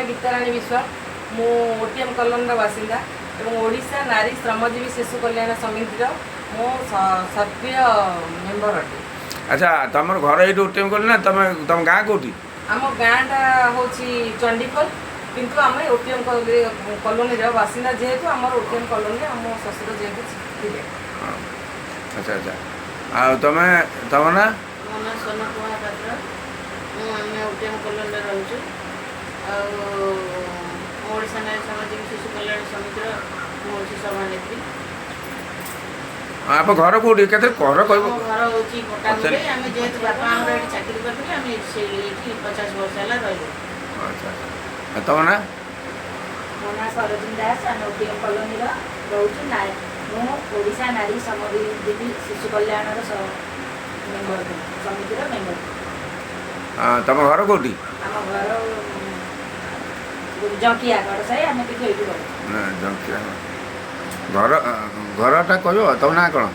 ଗୀତାରାଣୀ ବିଶ୍ୱାଳ। ମୁଁ ଓଟିଏମ୍ କଲୋନୀର ବାସିନ୍ଦା ଏବଂ ଓଡ଼ିଶା ନାରୀ ଶ୍ରମଜୀବୀ ଶିଶୁ କଲ୍ୟାଣ ସମିତିର ମୁଁ ସକ୍ରିୟ ମେମ୍ବର ଅଟେ। ଆଚ୍ଛା, ତମର ଘର ଏଇଠି ଓଟିଏମ୍ କଲୋନୀ ନା ତମ ଗାଁ କେଉଁଠି? ଆମ ଗାଁଟା ହେଉଛି ଚଣ୍ଡିଖୋଲ, କିନ୍ତୁ ଆମେ ଓଟିଏମ୍ କଲୋନୀର ବାସିନ୍ଦା। ଯେହେତୁ ଆମର ଓଟିଏମ୍ କଲୋନୀରେ ଆମ ଶ୍ୱଶୁର ଯେହେତୁ ଥିଲେ। ଆଚ୍ଛା, ଆଉ ତମ ନା? ମୋ ନାଁ ସୋନକ ମହାପାତ୍ର। ଆମେ ଓଟିଏମ୍ କଲୋନୀରେ ରହୁଛୁ ଆଉ ମୁଁ ଓଡ଼ିଶା ନାରୀ ସାମାଜିକ ଶିଶୁ କଲ୍ୟାଣ ସମିତିର ମୁଁ ହେଉଛି ସଭାନେତ୍ରୀ। ଆପଣ ଘର କେଉଁଠି, କେତେ ଘର କହିବ? ଆମ ଘର ହେଉଛି ପଟ୍ଟାମୁଣ୍ଡାଇ। ଆମେ ଯେହେତୁ ବାପା ଆମର ଏଠି ଚାକିରି କରିଥିଲେ, ଆମେ ଏଇଠି 50 ବର୍ଷ ହେଲା ରହିଲୁ। ଆଚ୍ଛା, ଆଉ ତମ ନା? ମୋ ନାଁ ସରୋଜିନୀ ଦାସ। ଆମେ ଓଟିଏମ୍ କଲୋନୀର ରହୁଛୁ। ମୁଁ ଓଡ଼ିଶା ନାରୀ ଶ୍ରମଜୀବୀ ଶିଶୁ କଲ୍ୟାଣର ମେମ୍ବର, ସମିତିର ମେମ୍ବର। ହଁ, ତମ ଘର କେଉଁଠି? ଆମ ଘର ଜଙ୍କିଆ ଗଡ଼ସାହି। ଆମେ କିନ୍ତୁ ଏଇଠି ରହୁ। ନା, ଜଙ୍କିଆ ଘର, ଘରଟା କହିବ। ତମ ନାଁ କ'ଣ?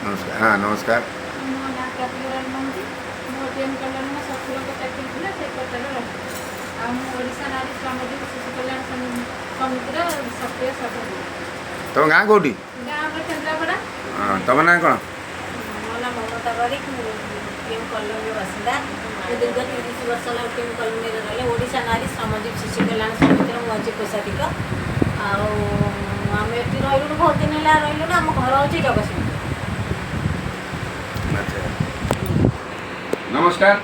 ନମସ୍କାର। ହଁ, ନମସ୍କାର। ମୋ ନାଁ ପ୍ରତିଭା ମହାନ୍ତି। ମୁଁ ଓଟିଏମ୍ କଲୋନୀ, ମୋ ଶ୍ୱଶୁରଙ୍କ ଚାକିରି ଥିଲା, ସେଇ ପଟରେ ରହୁଛି। ଆଉ ମୁଁ ଓଡ଼ିଶା ନାରୀ ଶ୍ରମଜୀବୀ ଶିଶୁ କଲ୍ୟାଣ ସମିତିର ସକ୍ରିୟ ସଭ୍ୟ। ତମ ଗାଁ କେଉଁଠି? ଗାଁ ଆମର କେନ୍ଦ୍ରାପଡ଼ା। ହଁ, ତମ ନାଁ କ'ଣ? ମୋ ନାଁ ମମତା ବାରିକ। ମୁଁ ଓଟିଏମ୍ କଲୋନୀର ବାସିନ୍ଦା। ମୁଁ ଦୀର୍ଘ 30 ବର୍ଷ ହେଲା ଓଟିଏମ୍ କଲୋନୀରେ ରହିଲେ। ଓଡ଼ିଶା ନାରୀ ଶ୍ରମଜୀବୀ ଶିଶୁ କଲ୍ୟାଣ ସମିତିର ମୁଁ ଅଛି କୋଷାଧିକ। ଆଉ ଆମେ ଏଠି ରହିଲୁଣୁ, ବହୁତ ଦିନ ହେଲା ରହିଲୁଣୁ। ଆମ ଘର ହେଉଛି ଜଗତସିଂହପୁର। ଆଚ୍ଛା, ନମସ୍କାର।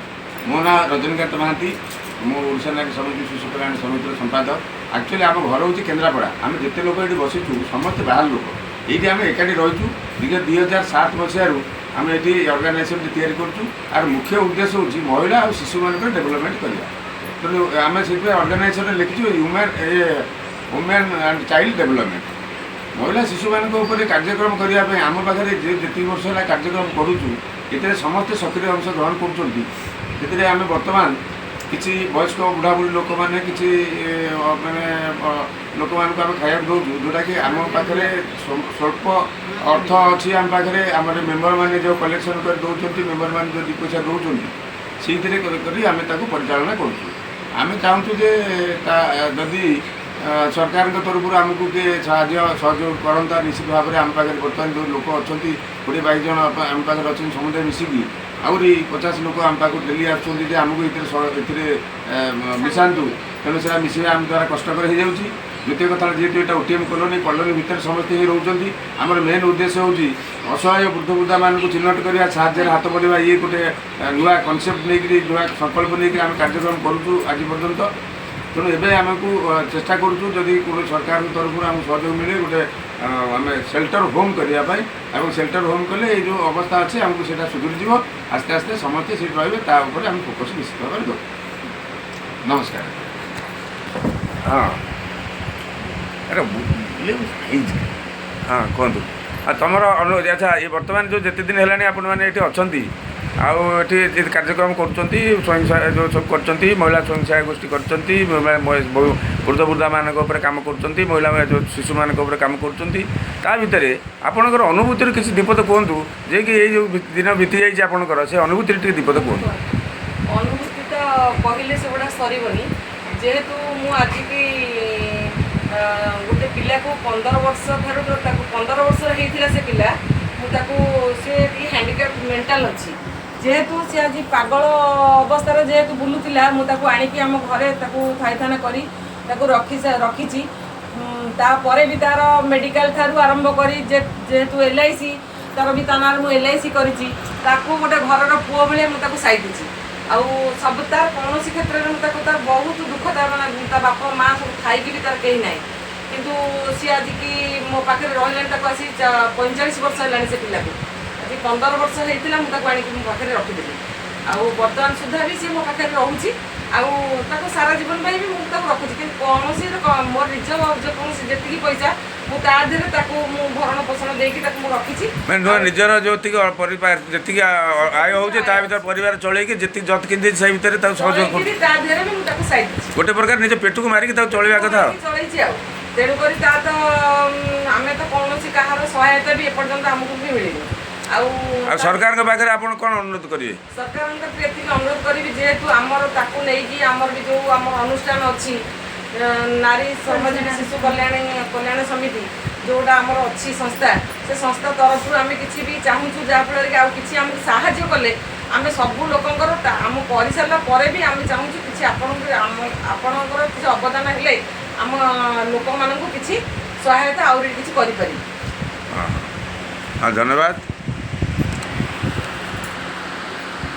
ମୋ ନାଁ ରଜନୀକାନ୍ତ ମହାନ୍ତି। ମୁଁ ଓଡ଼ିଶା ନାରୀ ସମିତି ଶିଶୁ କଲ୍ୟାଣ ସମିତିର ସମ୍ପାଦକ। ଆକ୍ଚୁଆଲି ଆମ ଘର ହେଉଛି କେନ୍ଦ୍ରାପଡ଼ା। ଆମେ ଯେତେ ଲୋକ ଏଠି ବସିଛୁ, ସମସ୍ତେ ବାହାର ଲୋକ। ଏଇଠି ଆମେ ଏକାଠି ରହିଛୁ। ଦୀର୍ଘ 2007 ମସିହାରୁ ଆମେ ଏଠି ଅର୍ଗାନାଇଜେସନଟି ତିଆରି କରୁଛୁ। ଆର ମୁଖ୍ୟ ଉଦ୍ଦେଶ୍ୟ ହେଉଛି ମହିଳା ଆଉ ଶିଶୁମାନଙ୍କର ଡେଭଲପମେଣ୍ଟ କରିବା। ତେଣୁ ଆମେ ସେଥିପାଇଁ ଅର୍ଗାନାଇଜେସନରେ ଲେଖିଛୁ ଓମେନ୍ ଆଣ୍ଡ ଚାଇଲ୍ଡ ଡେଭଲପମେଣ୍ଟ। ମହିଳା ଶିଶୁମାନଙ୍କ ଉପରେ କାର୍ଯ୍ୟକ୍ରମ କରିବା ପାଇଁ ଆମ ପାଖରେ ଯେ ଯେତିକି ବର୍ଷ ହେଲା କାର୍ଯ୍ୟକ୍ରମ କରୁଛୁ, ଏଥିରେ ସମସ୍ତେ ସକ୍ରିୟ ଅଂଶ ଗ୍ରହଣ କରୁଛନ୍ତି। ସେଥିରେ ଆମେ ବର୍ତ୍ତମାନ କିଛି ବୟସ୍କ ବୁଢ଼ାବୁଢ଼ୀ ଲୋକମାନେ, କିଛି ମାନେ ଲୋକମାନଙ୍କୁ ଆମେ ଖାଇବାକୁ ଦେଉଛୁ, ଯେଉଁଟାକି ଆମ ପାଖରେ ସ୍ୱଳ୍ପ ଅର୍ଥ ଅଛି। ଆମ ପାଖରେ ଆମର ମେମ୍ବରମାନେ ଯେଉଁ କଲେକ୍ସନ୍ କରି ଦେଉଛନ୍ତି, ମେମ୍ବରମାନେ ଯେଉଁ ଦୁଇ ପଇସା ଦେଉଛନ୍ତି, ସେଇଥିରେ କରି କରି ଆମେ ତାକୁ ପରିଚାଳନା କରୁଛୁ। ଆମେ ଚାହୁଁଛୁ ଯେ ତା ଯଦି ସରକାରଙ୍କ ତରଫରୁ ଆମକୁ କିଏ ସାହାଯ୍ୟ ସହଯୋଗ କରନ୍ତା, ନିଶ୍ଚିତ ଭାବରେ ଆମ ପାଖରେ ବର୍ତ୍ତମାନ ଯେଉଁ ଲୋକ ଅଛନ୍ତି, 20-22 ଜଣ ଆମ ପାଖରେ ଅଛନ୍ତି ସମସ୍ତେ ମିଶିକି, ଆହୁରି 50 ଲୋକ ଆମ ପାଖକୁ ଡେଲି ଆସୁଛନ୍ତି ଯେ ଆମକୁ ଏଥିରେ ମିଶାନ୍ତୁ। ତେଣୁ ସେଟା ମିଶିବା ଆମ ଦ୍ୱାରା କଷ୍ଟକର ହେଇଯାଉଛି। ଦ୍ୱିତୀୟ କଥା ହେଲା, ଯେହେତୁ ଏଇଟା ଓଟିଏମ୍ କଲୋନୀ, କଲୋନୀ ଭିତରେ ସମସ୍ତେ ହିଁ ରହୁଛନ୍ତି। ଆମର ମେନ୍ ଉଦ୍ଦେଶ୍ୟ ହେଉଛି ଅସହାୟ ବୃଦ୍ଧ ବୃଦ୍ଧାମାନଙ୍କୁ ଚିହ୍ନଟ କରିବା, ସାହାଯ୍ୟରେ ହାତ ବଢ଼ିବା। ଇଏ ଗୋଟେ ନୂଆ କନସେପ୍ଟ ନେଇକରି, ନୂଆ ସଂକଳ୍ପ ନେଇକରି ଆମେ କାର୍ଯ୍ୟକ୍ରମ କରୁଛୁ ଆଜି ପର୍ଯ୍ୟନ୍ତ। ତେଣୁ ଏବେ ଆମକୁ ଚେଷ୍ଟା କରୁଛୁ, ଯଦି କୌଣସି ସରକାରଙ୍କ ତରଫରୁ ଆମକୁ ସହଯୋଗ ମିଳେ, ଗୋଟେ ଆମେ ସେଲ୍ଟର ହୋମ୍ କରିବା ପାଇଁ। ଏବଂ ସେଲ୍ଟର ହୋମ୍ କଲେ ଏଇ ଯେଉଁ ଅବସ୍ଥା ଅଛି, ଆମକୁ ସେଇଟା ସୁଧୁରିଯିବ ଆସ୍ତେ ଆସ୍ତେ, ସମସ୍ତେ ସେଇଠି ରହିବେ। ତା ଉପରେ ଆମେ ଫୋକସ୍ ନିଶ୍ଚିତ ଭାବରେ ଦେବୁ। ନମସ୍କାର। ହଁ, ଆରେ ହେଇଛି। ହଁ, କୁହନ୍ତୁ। ଆଉ ତମର ଆଚ୍ଛା, ଏ ବର୍ତ୍ତମାନ ଯେଉଁ ଯେତେ ଦିନ ହେଲାଣି ଆପଣମାନେ ଏଠି ଅଛନ୍ତି ଆଉ ଏଠି ଏ କାର୍ଯ୍ୟକ୍ରମ କରୁଛନ୍ତି, ସ୍ୱୟଂ ସହାୟକ ଯେଉଁ ସବୁ କରିଛନ୍ତି, ମହିଳା ସ୍ୱୟଂ ସହାୟକ ଗୋଷ୍ଠୀ କରିଛନ୍ତି, ବୃଦ୍ଧ ବୃଦ୍ଧାମାନଙ୍କ ଉପରେ କାମ କରୁଛନ୍ତି, ମହିଳା ଯେଉଁ ଶିଶୁମାନଙ୍କ ଉପରେ କାମ କରୁଛନ୍ତି, ତା ଭିତରେ ଆପଣଙ୍କର ଅନୁଭୂତିରୁ କିଛି ଦିପଦ କୁହନ୍ତୁ ଯେ କି ଏଇ ଯେଉଁ ଦିନ ବିତି ଯାଇଛି, ଆପଣଙ୍କର ସେ ଅନୁଭୂତିରେ ଟିକେ ଦିପଦ କୁହନ୍ତୁ। ଅନୁଭୂତି ତ କହିଲେ ସେଗୁଡ଼ା ସରିବନି। ଯେହେତୁ ମୁଁ ଆଜିକି ଗୋଟେ ପିଲାକୁ 15 ବର୍ଷ ଠାରୁ, ତ ତାକୁ 15 ବର୍ଷର ହେଇଥିଲା ସେ ପିଲା, ମୁଁ ତାକୁ, ସେ ଟିକେ ହ୍ୟାଣ୍ଡିକ୍ୟାପ୍ ମେଣ୍ଟାଲ ଅଛି, ଯେହେତୁ ସେ ଆଜି ପାଗଳ ଅବସ୍ଥାରେ ଯେହେତୁ ବୁଲୁଥିଲା, ମୁଁ ତାକୁ ଆଣିକି ଆମ ଘରେ ତାକୁ ଥଇଥାନ କରି ତାକୁ ରଖିଛି। ତାପରେ ବି ତାର ମେଡ଼ିକାଲ ଠାରୁ ଆରମ୍ଭ କରି, ଯେହେତୁ ଏଲ୍ଆଇସି ତାର ବି, ତା ନାଁରେ ମୁଁ ଏଲ୍ଆଇସି କରିଛି। ତାକୁ ଗୋଟେ ଘରର ପୁଅ ଭଳିଆ ମୁଁ ତାକୁ ସାଇତିଛି। ଆଉ ସବୁ ତାର କୌଣସି କ୍ଷେତ୍ରରେ ମୁଁ ତାକୁ, ତାର ବହୁତ ଦୁଃଖ, ତାର ମାନେ ତା ବାପା ମା ସବୁ ଥାଇକି ବି ତାର କେହି ନାହିଁ। କିନ୍ତୁ ସିଏ ଆଜିକି ମୋ ପାଖରେ ରହିଲାଣି, ତାକୁ ଆସି 45 ବର୍ଷ ହେଲାଣି। ସେ ପିଲାକୁ ଆଜି 15 ବର୍ଷ ହେଇଥିଲା, ମୁଁ ତାକୁ ଆଣିକି ମୋ ପାଖରେ ରଖିଦେଲି। ଆଉ ବର୍ତ୍ତମାନ ସୁଦ୍ଧା ବି ସିଏ ମୋ ପାଖରେ ରହୁଛି। ଆଉ ତାକୁ ସାରା ଜୀବନ ପାଇଁ ବି ମୁଁ ତାକୁ ରଖୁଛି। କିନ୍ତୁ କୌଣସି ମୋର ନିଜ ଯେକୌଣସି ଯେତିକି ପଇସା, ମୁଁ ତା ଦେହରେ ତାକୁ ମୁଁ ଭରଣ ପୋଷଣ ଦେଇକି ତାକୁ ମୁଁ ରଖିଛି। ମାନେ ନୂଆ ନିଜର ଯେତିକି ପରିବାର ଯେତିକି ଆୟ ହେଉଛି, ତା ଭିତରେ ପରିବାର ଚଳେଇକି ଯେତିକି ଯତକିନ୍ତି ସେଇ ଭିତରେ ତାକୁ ସହଯୋଗ ଚଳେଇକି କରୁଛି। ବି ତା ଦେହରେ ବି ମୁଁ ତାକୁ ସାଇତିଛି। ଗୋଟେ ପ୍ରକାର ନିଜ ପେଟକୁ ମାରିକି ତାକୁ ଚଳେଇବା କଥା ଆଉ। ଚଳେଇଛି। ଆଉ ତେଣୁକରି ତା ତ ଆମେ ତ କୌଣସି କାହାର ସହାୟତା ବି ଏପର୍ଯ୍ୟନ୍ତ ଆମକୁ ବି ମିଳିନି। ଆଉ ଆଉ ସରକାରଙ୍କ ପାଖରେ ଆପଣ କ'ଣ ଅନୁରୋଧ କରିବେ? ସରକାରଙ୍କ କତିରେ ଏତିକି ଅନୁରୋଧ କରିବି, ଯେହେତୁ ଆମର ତାକୁ ନେଇକି ଆମର ବି ଯେଉଁ ଆମର ଅନୁଷ୍ଠାନ ଅଛି, ନାରୀ ଶ୍ରମଜୀବୀ ଶିଶୁ କଲ୍ୟାଣ ସମିତି ଯେଉଁଟା ଆମର ଅଛି ସଂସ୍ଥା, ସେ ସଂସ୍ଥା ତରଫରୁ ଆମେ କିଛି ବି ଚାହୁଁଛୁ, ଯାହାଫଳରେ କି ଆଉ କିଛି ଆମକୁ ସାହାଯ୍ୟ କଲେ ଆମେ ସବୁ ଲୋକଙ୍କର ଆମ କରିସାରିଲା ପରେ ବି ଆମେ ଚାହୁଁଛୁ କିଛି ଆପଣଙ୍କୁ ଆମ ଆପଣଙ୍କର କିଛି ଅବଦାନ ହେଲେ ଆମ ଲୋକମାନଙ୍କୁ କିଛି ସହାୟତା ଆହୁରି କିଛି କରିପାରିବୁ। ହଁ ହଁ, ଧନ୍ୟବାଦ।